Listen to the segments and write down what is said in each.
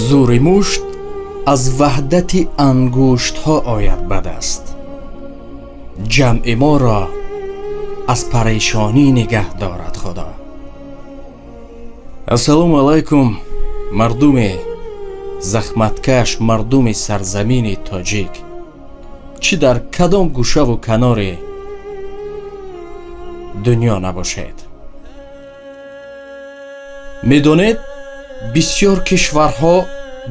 Зӯри мушт аз ваҳдати ангуштҳо ояд ба даст. Ҷамъи моро аз парешонӣ нигаҳ дорад Худо. Ассалому алайкум, мардуми захматкаш, мардуми сарзамини тоҷик, чӣ дар кадом гӯшаву канори дунё набошед. Медонед, бисёр кишварҳо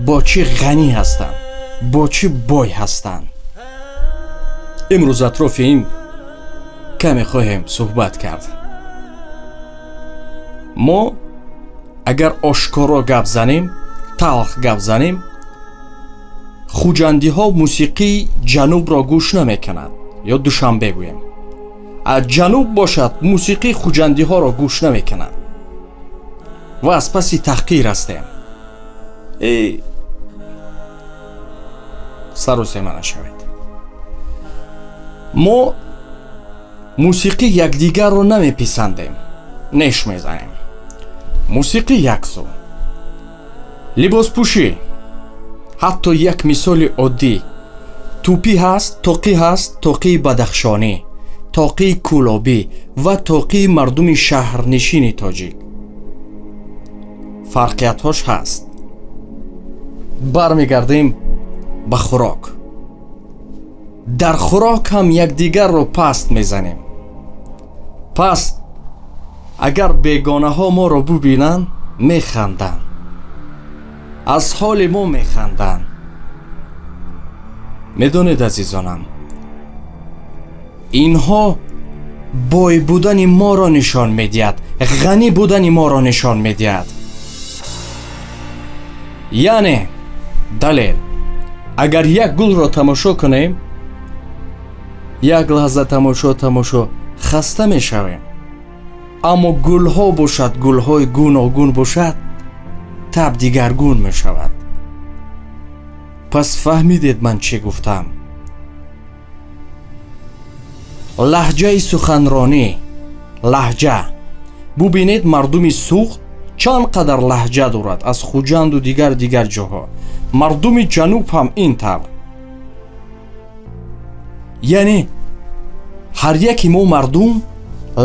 бо чӣ ғанӣ ҳастанд, бо чӣ бой ҳастанд? Имрӯз атрофи ин каме хоҳем суҳбат кард. Мо агар ошкоро гап занем, талх гап занем, хуҷандиҳо мусиқии ҷанубро гӯш намекунанд, ё Душанбе гӯем, аз ҷануб бошад, мусиқии хуҷандиҳоро гӯш намекунанд ва аз паси таҳқир ҳастем. Э, сарусема нашавед. Мо мусиқӣ якдигарро намеписандем, неш мезанем. Мусиқӣ як су, либоспӯшӣ, ҳатто як мисоли оддӣ: тӯпӣ ҳаст, тоқӣ ҳаст, тоқии бадахшонӣ, тоқии кӯлобӣ ва тоқии мардуми шаҳрнишини тоҷик, фарқиятҳош ҳаст. Бармегардем ба хӯрок. Дар хӯрок ҳам якдигарро паст мезанем. Пас агар бегонаҳо моро бубинанд, механданд, аз ҳоли мо механданд. Медонед, азизонам, инҳо бой будани моро нишон медиҳад, ғанӣ будани моро нишон медиҳад. Яъне далел: агар як гулро тамошо кунем, як лаҳза тамошо, тамошо, хаста мешавем. Аммо гулҳо бошад, гулҳои гуногун бошад, таб дигаргун мешавад. Пас фаҳмидед, ман чӣ гуфтам? Лаҳҷаи суханронӣ, лаҳҷа. Бубинед, мардуми Суғд чанд қадар лаҳҷа дорад, аз Хуҷанду дигар дигар ҷоҳо. Мардуми ҷануб ҳам ин тавр. Яъне ҳар яке мо мардум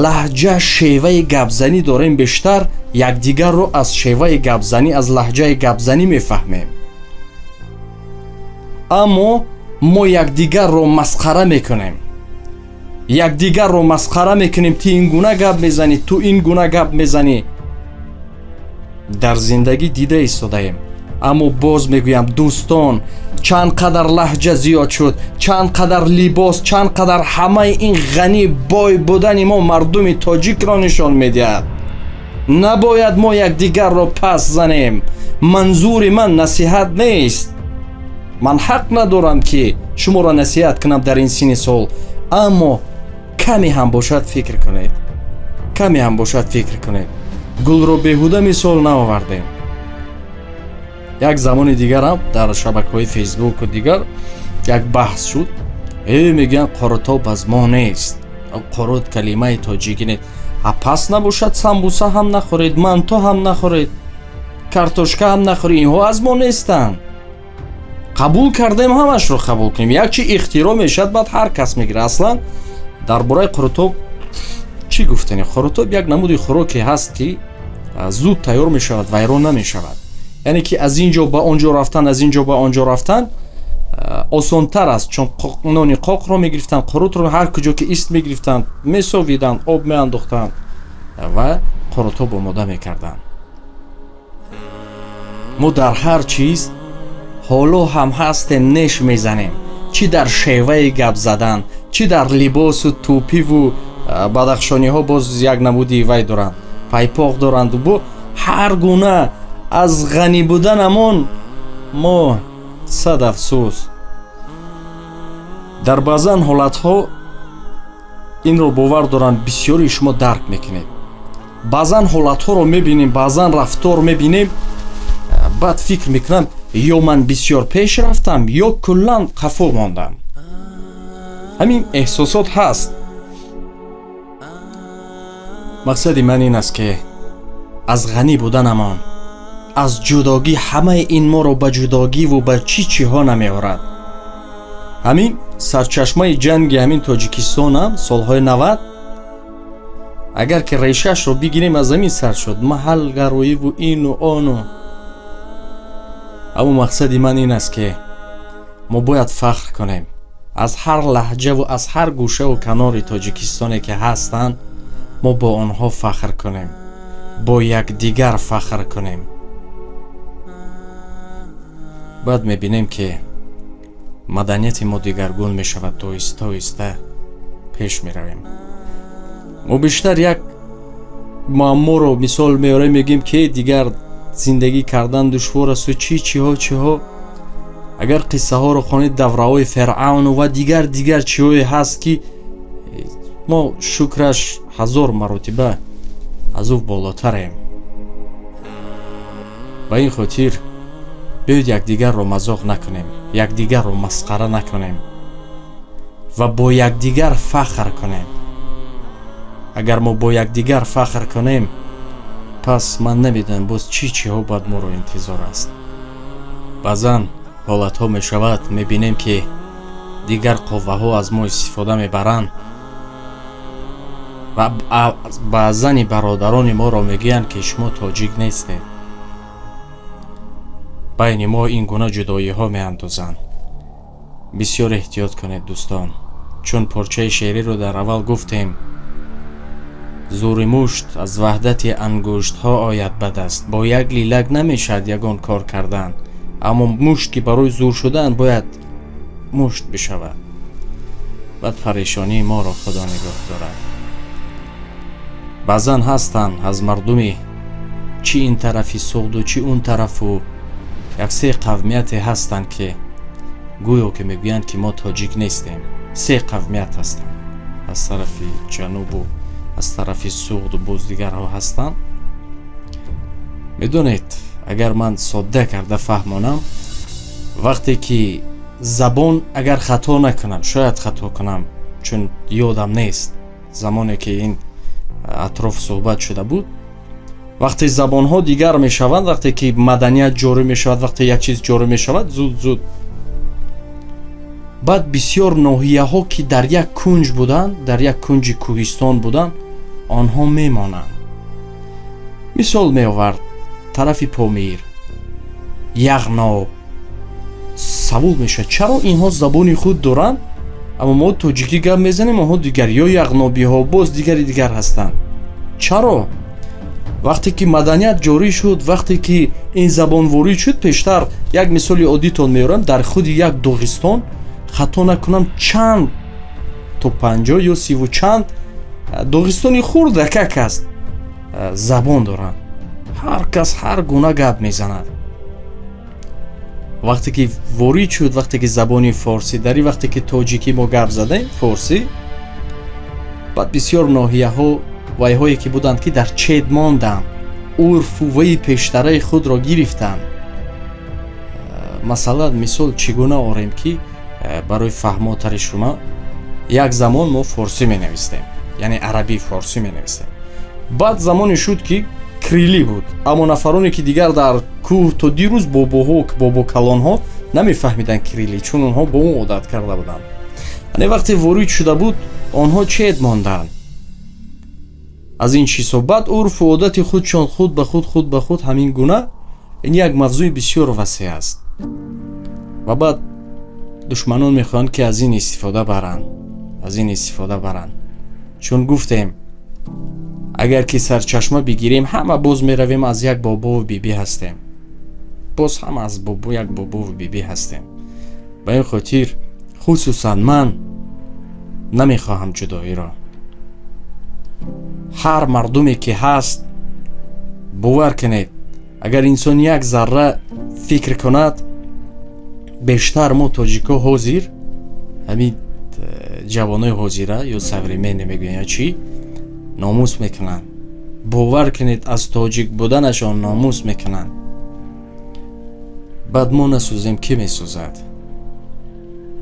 лаҳҷа, шеваи гапзанӣ дорем. Бештар якдигарро аз шеваи гапзанӣ, аз лаҳҷаи гапзанӣ мефаҳмем. Аммо мо якдигарро масхара мекунем, якдигарро масхара мекунем: ту ин гуна гап мезанӣ, ту ин гуна гап мезанӣ. Дар зиндагӣ дида истодаем. Аммо боз мегӯям, дӯстон, чанд қадар лаҳҷа зиёд шуд, чанд қадар либос, чанд қадар, ҳамаи ин ғанӣ, бой будани мо мардуми тоҷикро нишон медиҳад. Набояд мо якдигарро пас занем. Манзури ман насиҳат нест, ман ҳақ надорам, ки шуморо насиҳат кунам дар ин синни сол. Аммо каме ҳам бошад фикр кунед, каме ҳам бошад фикр кунед. Гулро беҳуда мисол наовардем. Як замони дигарам дар шабакаҳои Фейсбуку дигар як баҳс шуд. Мегӯянд, қурутоб аз мо нест, қурут калимаи тоҷикӣ нест. А пас набошад, самбуса ҳам нахӯред, манту ҳам нахӯред, картошка ҳам нахӯред, инҳо аз мо нестанд. Қабул кардем, ҳамашро қабул кунем. Як чи ихтироъ мешавад, баъд ҳар кас мегирад. Аслан дар бораи қурутоб чӣ гуфтанем? Қурутоб як намуди хӯроке ҳаст, ки зуд тайёр мешавад, вайрон намешавад. Яъне ки аз ин ҷо ба он ҷо рафтан, аз ин ҷо ба он ҷо рафтан осонтар аст, чун нони қоқро мегирифтанд, қурутро ҳар куҷо ки ист мегирифтанд, месовиданд, об меандохтанд ва қурутоб омода мекарданд. Мо дар ҳар чиз ҳоло ҳам ҳастем, неш мезанем, чӣ дар шеваи гап задан, чӣ дар либосу тӯпиву. Бадахшониҳо боз як намуди вай доранд, пайпоқ доранду бо ҳар гуна. Аз ғанӣ буданамон мо сад афсӯс. Дар баъзан ҳолатҳо инро бовар дорам, бисёри шумо дарк мекунед. Баъзан ҳолатҳоро мебинем, баъзан рафтор мебинем, баъд фикр мекунам: ё ман бисёр пеш рафтам, ё куллан қафо мондам. Ҳамин эҳсосот ҳаст. Мақсади ман ин аст, ки аз ғанӣ буданамон, Аз ҷудогӣ ҳамаи ин моро ба ҷудогиву ба чӣ чиҳо намеорад. Ҳамин сарчашмаи ҷанги ҳамин Тоҷикистонам солҳои 90, агар ки решаашро бигирем, аз ҳамин сар шуд, маҳалгароиву ину ону. Аммо мақсади ман ин аст, ки мо бояд фахр кунем аз ҳар лаҳҷаву аз ҳар гӯшаву канори Тоҷикистоне ки ҳастанд, мо бо онҳо фахр кунем, бо якдигар фахр кунем. Баъд мебинем, ки маданияти мо дигаргун мешавад, оҳиста оҳиста пеш меравем. Мо бештар як муамморо мисол меорем, мегӯем, ки дигар зиндагӣ кардан душвор асту чӣ чиҳо чиҳо. Агар қиссаҳоро хонед, давраҳои Фиръавну ва дигар дигар чиҳое ҳаст, ки мо, шукраш, ҳазор маротиба аз ӯ болотарем. Ба ин хотир биёед, якдигарро мазоқ накунем, якдигарро масхара накунем ва бо якдигар фахр кунем. Агар мо бо якдигар фахр кунем, пас ман намедонам, боз чӣ чиҳо баъд моро интизор аст. Баъзан ҳолатҳо мешавад, мебинем, ки дигар қувваҳо аз мо истифода мебаранд ва баъзани бародарони моро мегӯянд, ки шумо тоҷик нестед. Байни мо ин гуна ҷудоиҳо меандозанд. Бисёр эҳтиёт кунед, дӯстон, чун порчаи шеъриро дар аввал гуфтем: зӯри мушт аз ваҳдати ангуштҳо ояд ба даст. Бо як лилак намешавад ягон кор кардан, аммо мушт ки барои зӯр шудан бояд мушт бишавад. Баъд парешонии моро Худо нигоҳ дорад. Баъзан ҳастанд аз мардуми чӣ ин тарафи Суғду, чӣ он тарафу, як се қавмияте ҳастанд, ки гӯё ки мегӯянд, ки мо тоҷик нестем. Се қавмият ҳастанд аз тарафи ҷанубу аз тарафи Суғду, боз дигарҳо ҳастанд. Медонед, агар ман содда карда фаҳмонам, вақте ки забон, агар хато накунам, шояд хато кунам, чун ёдам нест замоне ки ин атроф суҳбат шуда буд, вақте забонҳо дигар мешаванд, вақте ки маданият ҷорӣ мешавад, вақте як чиз ҷорӣ мешавад зуд зуд, баъд бисёр ноҳияҳо, ки дар як кунҷ буданд, дар як кунҷи кӯҳистон буданд, онҳо мемонанд. Мисол меовард тарафи Помир, Яғноб. Савол мешавад, чаро инҳо забони худ доранд, аммо мо тоҷикӣ гап мезанем, онҳо дигар, ё яғнобиҳо боз дигари дигар ҳастанд. Чаро? Вақте ки маданият ҷорӣ шуд, вақте ки ин забон ворид шуд. Пештар як мисоли оддитон меорам: дар худи як Доғистон, хато накунам, чанд то 50 ё сиву чанд, Доғистони хурдакак аст, забон доранд, ҳар кас ҳар гуна гап мезанад. Вақте ки ворид шуд, вақте ки забони форсӣ дари, вақте ки тоҷикӣ мо гап задем форсӣ, баъд бисёр ноҳияҳо, вайҳое ки буданд, ки дар чед монданд, урфу ваи пештараи худро гирифтанд. Масалан, мисол чӣ гуна орем, ки барои фаҳмотари шумо? Як замон мо форсӣ менавистем, яъне арабӣ форсӣ менавистем. Баъд замоне шуд, ки кириллӣ буд, аммо нафароне ки дигар дар кӯҳ то дирӯз бобоҳо, бобокалонҳо намефаҳмиданд кириллӣ, чун онҳо бо он одат карда буданд. Яъне вақте ворид шуда буд, онҳо чед монданд аз ин чизҳо. Баъд урфу одати худшон худ ба худ, худ ба худ ҳамин гуна. Ин як мавзӯи бисёр васеъ аст ва баъд душманон мехоҳанд, ки аз ин истифода баранд, аз ин истифода баранд. Чун гуфтем, агар ки сарчашма бигирем, ҳама боз меравем, аз як бобову бибӣ ҳастем, боз ҳама аз бобо, як бобову бибӣ ҳастем. Ба ин хотир хусусан ман намехоҳам ҷудоиро. Ҳар мардуме ки ҳаст, бовар кунед, агар инсон як зарра фикр кунад, бештар мо тоҷико ҳозир, ҳамин ҷавонои ҳозира ё современный мегӯян ё чӣ, номус мекунанд. Бовар кунед, аз тоҷик буданашон номус мекунанд. Баъд мо насӯзем, кӣ месӯзад?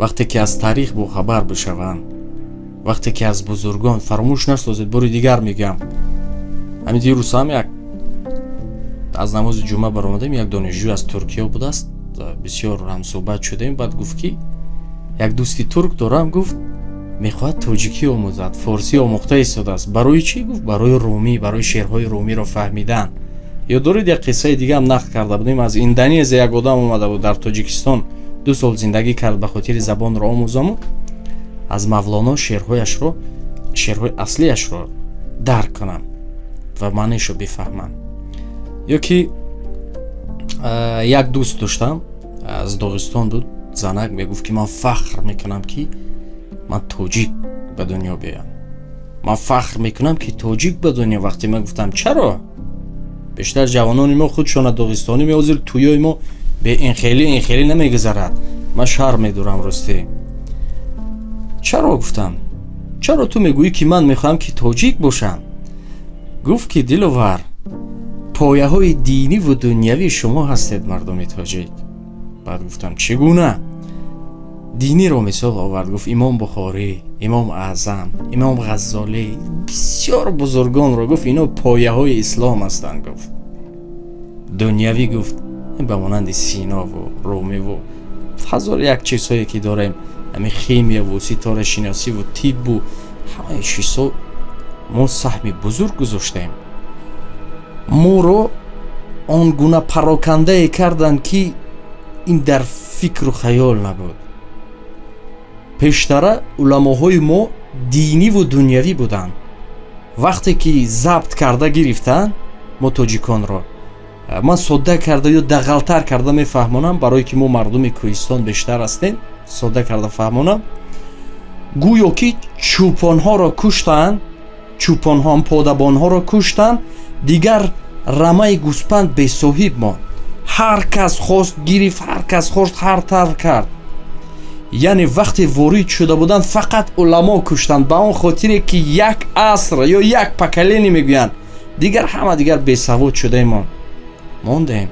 Вақте ки аз таърих бохабар бишаванд, вақте ки аз бузургон фаромӯш насозед. Бори дигар мегӯям, ҳамин дирӯз ҳам як Аз намози ҷумъа баромадем, як донишҷӯ аз Туркия будааст, бисёр ҳамсӯҳбат шудем. Баъд гуфт, ки як дӯсти турк дорам, гуфт, мехоҳад тоҷикӣ омӯзад, форсӣ омӯхта истодааст. Барои чӣ? Гуфт, барои Румӣ, барои шеърҳои Румиро фаҳмидан. Ё доред, як қиссаи дигаам нақл карда будем: аз Индонезия як одам омада буд, дар Тоҷикистон 2 сол зиндагӣ кард, ба хотири забонро омӯзаму аз Мавлоно шеърҳояшро, шеърҳои аслиашро дарк кунам ва маънишо бифаҳмам. Ё ки як дӯст доштам, аз Доғистон буд, занак мегуфт, ки ман фахр мекунам, ки ман тоҷик ба дунё биёям, ман фахр мекунам, ки тоҷик ба дунё. Вақте ман гуфтам, чаро бештар ҷавонони мо худшона доғистонӣ меозир, тӯёи мо бе инхелӣ инхелӣ намегузарад, ман шарм медорам, ростӣ. Чаро, гуфтам, чаро ту мегӯӣ, ки ман мехоҳам, ки тоҷик бошам? Гуфт, ки Диловар, пояҳои диниву дунявӣ шумо ҳастед, мардуми тоҷик. Баъд гуфтам, чӣ гуна? Диниро мисол овард, гуфт, Имом Бухорӣ, Имом Аъзам, Имом Ғаззолӣ, бисёр бузургонро гуфт, ино пояҳои ислом ҳастанд. Гуфт, дунявӣ, гуфт, ба монанди Синову Румиву ҳазор як чизҳое ки дорем, ҳамин химияву ситорашиносиву тиббу ҳамаи чизҳо, мо саҳми бузург гузоштем. Моро он гуна парокандае карданд, ки ин дар фикру хаёл набуд. Пештара уламоҳои мо диниву дунявӣ буданд. Вақте ки забт карда гирифтанд мо тоҷиконро, ман содда карда ё дағалтар карда мефаҳмонам, барое ки мо мардуми кӯҳистон бештар ҳастем, содда карда фаҳмонам: гӯё ки чӯпонҳоро куштанд, чӯпонҳо, подабонҳоро куштанд, дигар рамаи гӯспанд бесоҳиб монд. Ҳар кас хост, гирифт, ҳар кас хост, ҳар тавр кард. Яъне вақте ворид шуда буданд, фақат уламо куштанд, ба он хотире ки як аср ё як поколение мегӯянд, дигар ҳама дигар бесавод шудаемон мондем.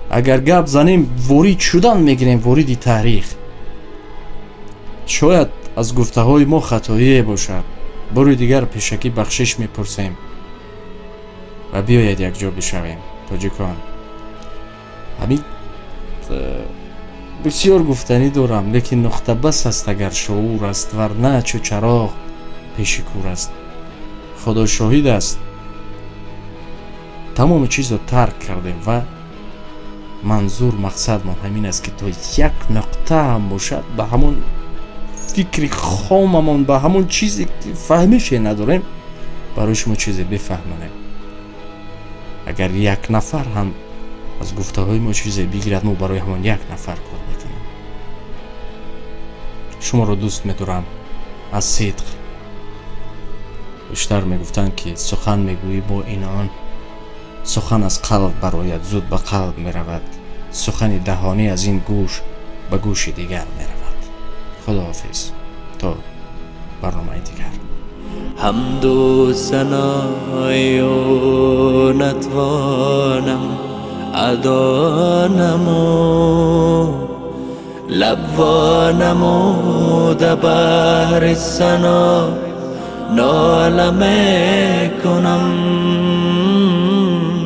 Агар гап занем, ворид шудан мегирем, вориди таърих. Шояд аз гуфтаҳои мо хатоие бошад, бори дигар пешакӣ бахшиш мепурсем ва биёед, якҷо бишавем, тоҷикон. Ҳамин бисёр гуфтанӣ дорам, лекин нуқта бас аст, агар шуур аст, варна чу чароғ пеши кур аст. Худо шоҳид аст, тамоми чизро тарк кардем ва манзур, мақсадмон ҳамин аст, ки то як нуқта ҳам бошад, ба ҳамон фикри хомамон, ба ҳамон чизе ки фаҳмише надорем, барои шумо чизе бифаҳмонем. Агар як нафар ҳам аз гуфтаҳои мо чизе бигирад, мо барои ҳамон як нафар кор мекунем. Шуморо дӯст медорам аз сидқ. Бештар мегуфтанд, ки сухан мегӯӣ бо инон, сухан аз қалб барояд, зуд ба қалб меравад, сухани даҳонӣ аз ин гӯш ба гӯши дигар меравад. Худоҳофиз, то барномаи дигар. Ҳамду санои ӯ натвонам адо намуд, лаб во намуда баҳри сано нола мекунам.